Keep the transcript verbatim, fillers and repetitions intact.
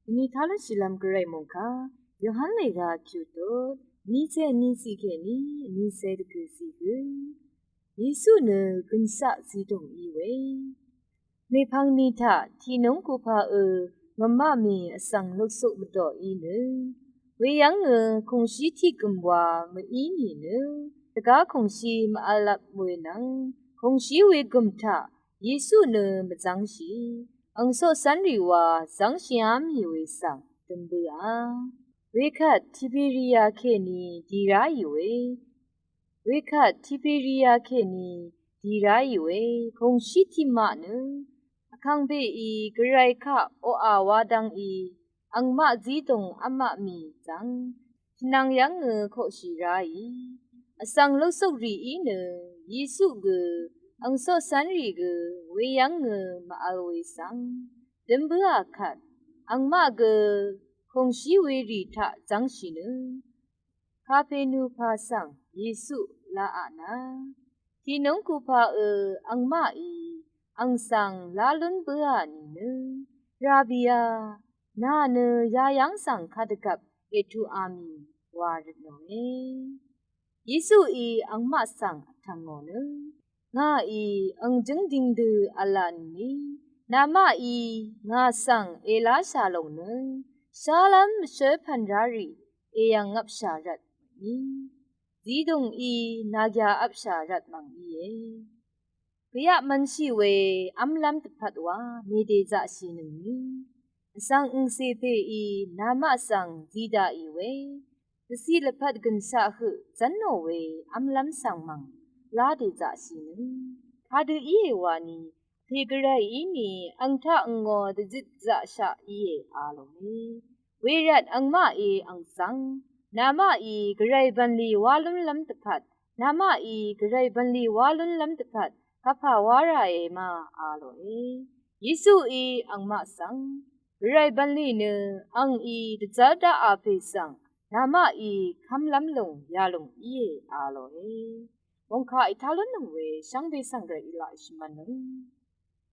Vní tálv́nshìlv́m gvray mòngkà Yohan lèga kyuqtut vnícé vníciq kèní vnícé dvgø̀ciq gø Yesu nø gønshaq zidòng í we. Mèpvng ni taq tiqnúng kupa ø ngvmá mì vsvng luksuk mvdò í nø weyv́ngø kùngshí tiq gø̀m wa mv-í nìnø dvgá kùngshí mv-v̄l lvp we nvng kùngshí we gø̀m taq Yesu nø mvzv́ngshì ang coqcv́nrì wa zv́ngshìá mì we svng døm bǿà. Wekvt Tiberia kèní dì ráì we. Wekvt Tiberia kèní dì ráì we kùngshí tiqmaq nø vkàngpèí gvray kaq oqà wa dv́ngí angmaq zidùng v́maq mì zv́ng tvnvng yv́ngø koqshì ráì vsvng luksuk rìí nø Yesu gø ang coqcv́nrì gø weyv́ngø mv-v̄l we svng døm bǿà kvt angmaq gø kùngshí werì taq zv́ngshì nø Kapenu pa svng Yesu laqà nà tiqnúng kupa ø angmaqí ang svng lá lún bǿà nìnø, Rabbi a, nà nø yayv́ng svng kadvgvp ètuqà mì wa rvtnòe. Yesuí angmaq svng vtv̀ngò nø, ngàí ang jǿng ding dø v̄la nìni namaqí ngà svng èláshà lòng nø shálv́m mvshǿl pv̀n rárì èyv̀ngvpshà rvt mv̀ngí zidùng í nàgyà vpshà rvt mv̀ng íe. Gvyaq mvnshì we v́mlv́m dvpvt wa mèdèzaqshìnøngni vsvng angcè pèí namaq svng zidaqì we dvciq lvpat gønshaq høq zv́nò we v́mlv́m svng mv̀ng lá dèzaqshìnøng. Kadø íe wani pè gvray íni ang taq angò dvzit zaqshaq íe a lòe. Wervt angmaqí ang svng namaqí gvray bv̀nlì wá lúnlv́m dvpvt, namaqí gvray bv̀nlì wá lúnlv́m dvpvt kapà wá ràe ma a lòe. Yesuí angmaq svng gvray bv̀nlì nø angí dvzv́r daqà pè svng namaqí kv́mlv́m lùng yalùng íe a lòe. Mòngkà ètá lúnnøng we shvngbe svng gvray èlaq shvmv̄nnøng.